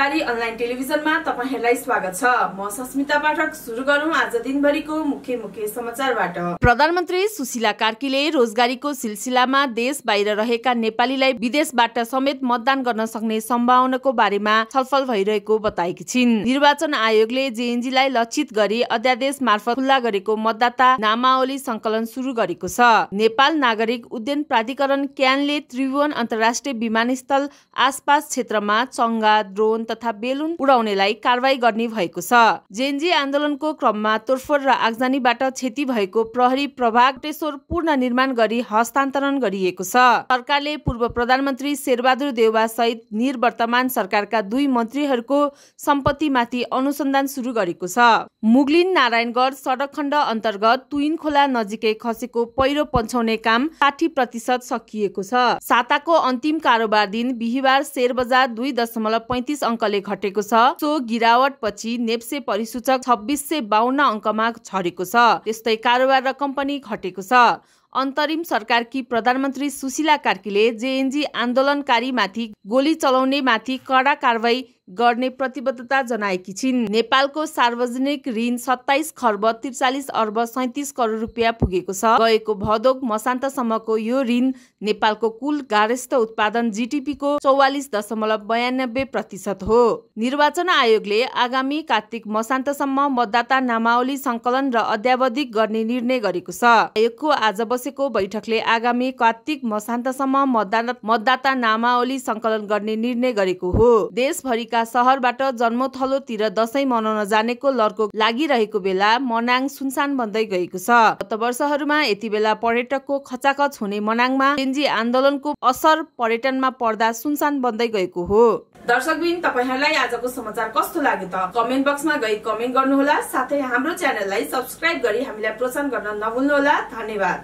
जिम्मेवारी अनलाइन टेलिभिजनमा तपाईहरुलाई स्वागत छ। म सस्मिता पाठक। सुरु गरौं आज दिनभरिको मुख्य समाचारबाट। प्रधानमन्त्री सुशीला कार्कीले रोजगारीको सिलसिलामा देश बाहिर रहेका नेपालीलाई विदेशबाट समेत मतदान गर्न सक्ने सम्भावनाको बारेमा छलफल भइरहेको बताएकी छिन्। निर्वाचन आयोगले जेएनजीलाई लक्षित गरी अध्यादेश मार्फत खुल्ला गरेको मतदाता नामावली संकलन सुरु गरेको छ। नेपाल नागरिक उड्डयन प्राधिकरण क्यानले त्रिभुवन अन्तर्राष्ट्रिय विमानस्थल आसपास क्षेत्रमा चंगा, ड्रोन तथा बेलुन उडाउनेलाई कारबाही गर्ने भएको छ। जेएनजी आन्दोलनको क्रममा तोडफोड र आगजनीबाट क्षति भएको प्रहरी प्रभाग टेसोर पुनर्निर्माण गरी हस्तान्तरण गरिएको छ। सरकारले पूर्व प्रधानमन्त्री शेरबहादुर देउवा सहित निवर्तमान सरकारका 2 मन्त्रीहरूको सम्पत्तिमाथि अनुसन्धान सुरु गरेको छ। मुगलिन नारायणगढ सडक खण्ड अन्तर्गत तुइन खोला नजिकै खसेको पहिरो पन्छाउने काम 60% सकिएको छ। साताको अन्तिम कारोबार दिन बिहीबार शेयर बजार 2.35 अङ्कले घटेको छ। सो गिरावट पछि नेप्से परिसूचक 2652 अङ्कमा झरेको छ। त्यस्तै कारोबार रकम पनि घटेको छ। अन्तरिम सरकारकी प्रधानमन्त्री सुशीला कार्कीले जेएनजी आन्दोलनकारीमाथि गोली चलाउने माथि कडा कारबाही गर्ने प्रतिबद्धता जनाएकी छिन्। नेपालको सार्वजनिक ऋण 27 खर्ब 43 अर्ब 37 करोड रुपियाँ पुगेको छ। गएको भदौ मसान्तसम्मको यो ऋण नेपालको कुल गार्हस्थ्य उत्पादन जीडीपी को 44.92% हो। निर्वाचन आयोगले आगामी कार्तिक मसान्तसम्म मतदाता नामावली संकलन र अद्यावधिक गर्ने निर्णय गरेको छ। आयोगको आज बसेको बैठकले आगामी कार्तिक मसान्तसम्म मतदाता नामावली संकलन गर्ने निर्णय गरेको हो। देशभरिका शहरबाट जन्मथलोतिर दशैं मनाउन जानेको लर्को लागिरहेको बेला मनाङ सुनसान बन्दै गएको छ। गत वर्षहरूमा यति बेला पर्यटकको खचाखच हुने मनाङमा जेएनजी आन्दोलनको असर पर्यटनमा पर्दा सुनसान बन्दै गएको हो। दर्शकबिन, तपाईहरुलाई आजको समाचार कस्तो लाग्यो त कमेन्ट बक्समा गई कमेन्ट गर्नुहोला। साथै हाम्रो च्यानललाई सब्स्क्राइब गरी हामीलाई प्रोत्साहन गर्न नभुल्नुहोला। धन्यवाद।